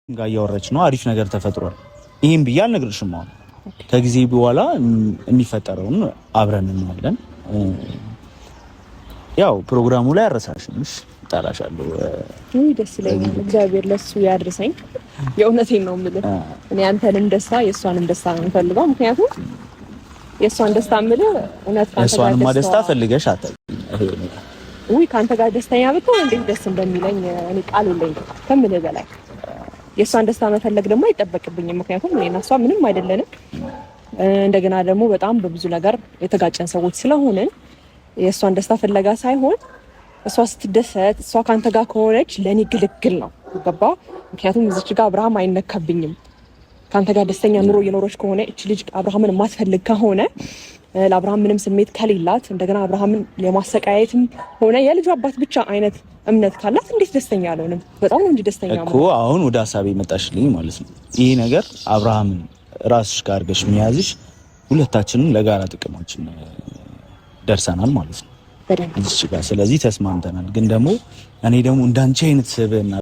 ጋር እያወራች ነው። አሪፍ ነገር ተፈጥሯል። ይህም ብዬ አልነግርሽም። አሁን ከጊዜ በኋላ የሚፈጠረውን አብረን እናያለን። ያው ፕሮግራሙ ላይ አረሳሽም፣ እጠራሻለሁ። ደስ ይለኛል። እግዚአብሔር ለሱ ያድርሰኝ። የእውነቴን ነው የምልህ። እኔ አንተንም ደስታ የእሷንም ደስታ ነው የምፈልገው። ምክንያቱም የእሷን ደስታ የምልህ እውነት የእሷንማ ደስታ ፈልገሽ አታውቂም። ውይ ከአንተ ጋር ደስተኛ ብትሆን እንዴት ደስ እንደሚለኝ እኔ ቃል የለኝም ከምልህ በላይ። የእሷን ደስታ መፈለግ ደግሞ አይጠበቅብኝም። ምክንያቱም እኔና እሷ ምንም አይደለንም። እንደገና ደግሞ በጣም በብዙ ነገር የተጋጨን ሰዎች ስለሆንን የእሷን ደስታ ፍለጋ ሳይሆን እሷ ስትደሰት፣ እሷ ከአንተ ጋር ከሆነች ለእኔ ግልግል ነው። ገባ? ምክንያቱም እዚች ጋር አብርሃም አይነካብኝም። ከአንተ ጋር ደስተኛ ኑሮ እየኖረች ከሆነ፣ እች ልጅ አብርሃምን የማትፈልግ ከሆነ፣ ለአብርሃም ምንም ስሜት ከሌላት፣ እንደገና አብርሃምን የማሰቃየትም ሆነ የልጁ አባት ብቻ አይነት እምነት ካላት እንዴት ደስተኛ አልሆንም? በጣም ነው እንጂ ደስተኛ እኮ። አሁን ወደ ሀሳቤ መጣሽልኝ ማለት ነው። ይህ ነገር አብርሃምን ራስሽ ጋር አድርገሽ መያዝሽ ሁለታችንም ለጋራ ጥቅማችን ደርሰናል ማለት ነው። ስለዚህ ተስማምተናል። ግን ደግሞ እኔ ደግሞ እንዳንቺ አይነት ስብዕና